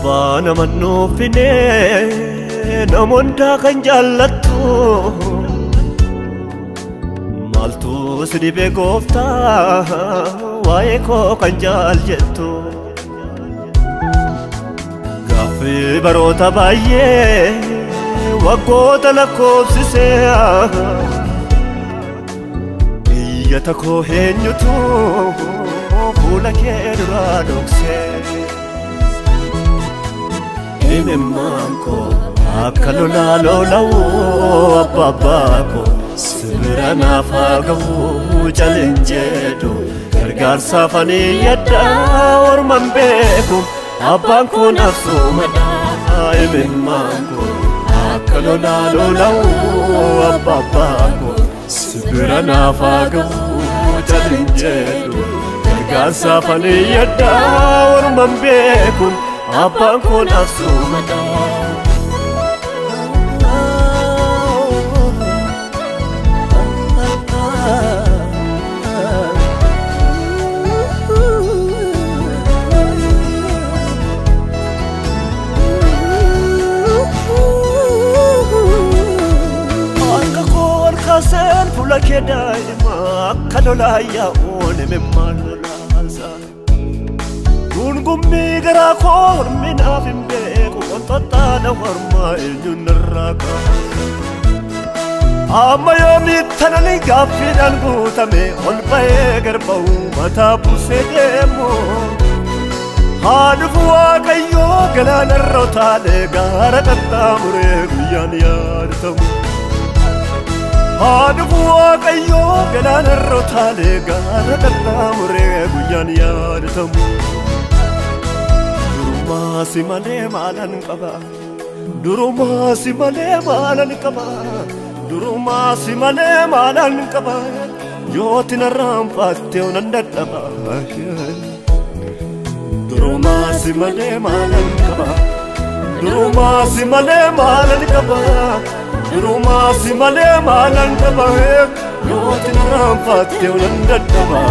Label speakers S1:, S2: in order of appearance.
S1: Abbaa nama nuufine namoota kan jaallattu maaltu si dhibee gooftaa waa'ee koo kan jaal jettu gaaffii baroota baay'ee waggoota lakkoofsisee iyyata koo eenyutu fuula kee duraa dhoksee. Imimmaan koo akka lolaa lola'u abbaa abbaa koo sibira naaf haa ga'u jaleen jedhu gargaarsaaf ani yadda orman beeku abbaan koo naaf soomadha. Imimmaan koo akka lolaa lola'u abbaa abbaa koo sibira naaf haa ga'u jaleen jedhu gargaarsaaf ani yadda orman beeku abbaan koo naaf soomadha. Harka koo ol kaaseen fuula kee daa'ima akka lolaa yaa'uun imimmaan lolaasa. Gungummii garaa koo hormi naaf hin beeku wantoota hormaa eenyuun narraa kaasa. Amma yoomitti gaaffiidhaan guutame ol ba'ee garba'u mataa buusee deemu. Haa dhufu Waaqayyoo galaanarra utaalee gaara qaxxaamuree guyyaan yaadatamu. Haa dhufu Waaqayyoo galaanarra utaalee gaara qaxxaamuree guyyaan yaadatamu. Durumaa si malee maalan qaba? Durumaa si malee maalan qaba? Durumaa si malee maalan qaba? Yooti narraan faattee nan dadhaba. Durumaa si malee maalan qaba? Durumaa si malee maalan qaba? Durumaa si malee maalan qaba? Yooti narraan faattee nan dadhaba.